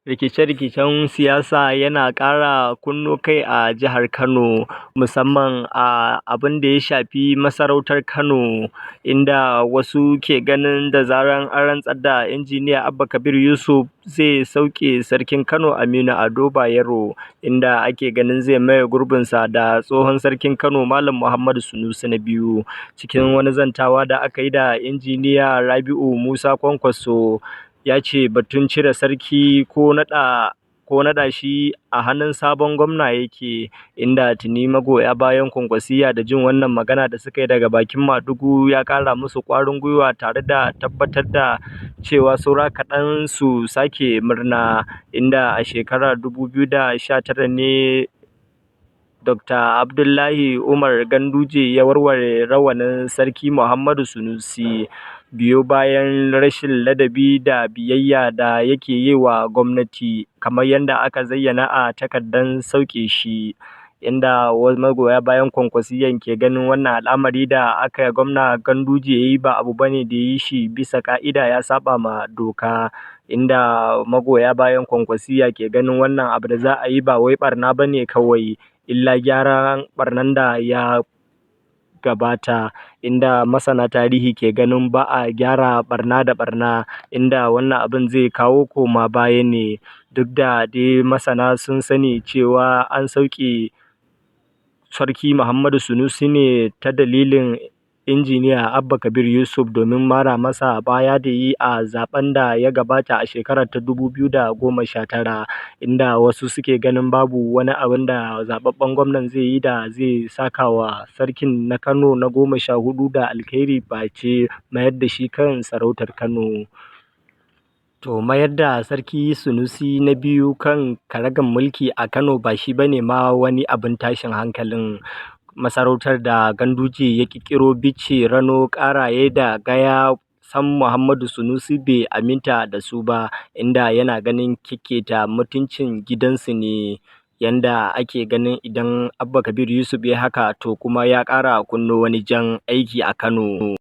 Rikice-rikicen siyasa yana ƙara kunno kai a jihar Kano, musamman a abin da ya shafi masarautar Kano, inda wasu ke ganin da zarar an rantsar da Injiniya Abba Kabir Yusuf zai sauke Sarkin Kano Aminu Ado Bayero, inda ake ganin zai maye gurbinsa da tsohon Sarkin Kano Malam Muhammadu Sunusi na biyu. Cikin wani zantawa da aka yi da Injiniya Rabi'u Musa Kwankwaso, ya ce batun cire sarki ko naɗa shi a hannun sabon gwamna yake, inda tuni magoya bayan Kwankwasiyya da jin wannan magana da suka yi daga bakin Madugu ya ƙara musu ƙwarin gwiwa tare da tabbatar da cewa saura kaɗan su sake murna, inda a shekarar 2019 ne Dr. Abdullahi Umar Ganduje ya warware rawanin Sarki Muhammadu Sunusi biyo bayan rashin ladabi da biyayya da yake yi wa gwamnati, kamar yadda aka zayyana a takardar sauke shi, inda magoya bayan Kwankwasiyyan ke ganin wannan al'amari da aka gwamna Ganduje ya yi ba abu bane da ya yi shi bisa ka'ida, ya saba ma doka, inda magoya bayan Kwankwasiyya ke ganin wannan abu da za a yi ba wai barna bane kawai, illa gyaran barnan da ya gabata, inda masana tarihi ke ganin ba a gyara barna da barna, inda wannan abin zai kawo koma baya ne. Duk da dai masana sun sani cewa an sauke Sarki Muhammadu Sunusi ne ta dalilin Injiniya Abba Kabir Yusuf domin mara masa baya da yi a zaben da ya gabata a shekarar ta 2019, inda wasu suke ganin babu wani abin da zababben gwamnan zai yi da zai saka wa sarkin na Kano na 14 da alkhairi face mayar da shi kan sarautar Kano. To, mayar da Sarki Sunusi na biyu kan karagar mulki a Kano ba shi bane ma wani abin tashin hankalin. Masarautar da Ganduje ya ƙirƙiro, Bichi, Rano, Ƙaraye da Gaya, sam Muhammadu Sunusi bai aminta da su ba, inda yana ganin kekketa mutuncin gidansu ne, yanda ake ganin idan Abba Kabir Yusuf ya haka, to kuma ya ƙara kunno wani jan aiki a Kano.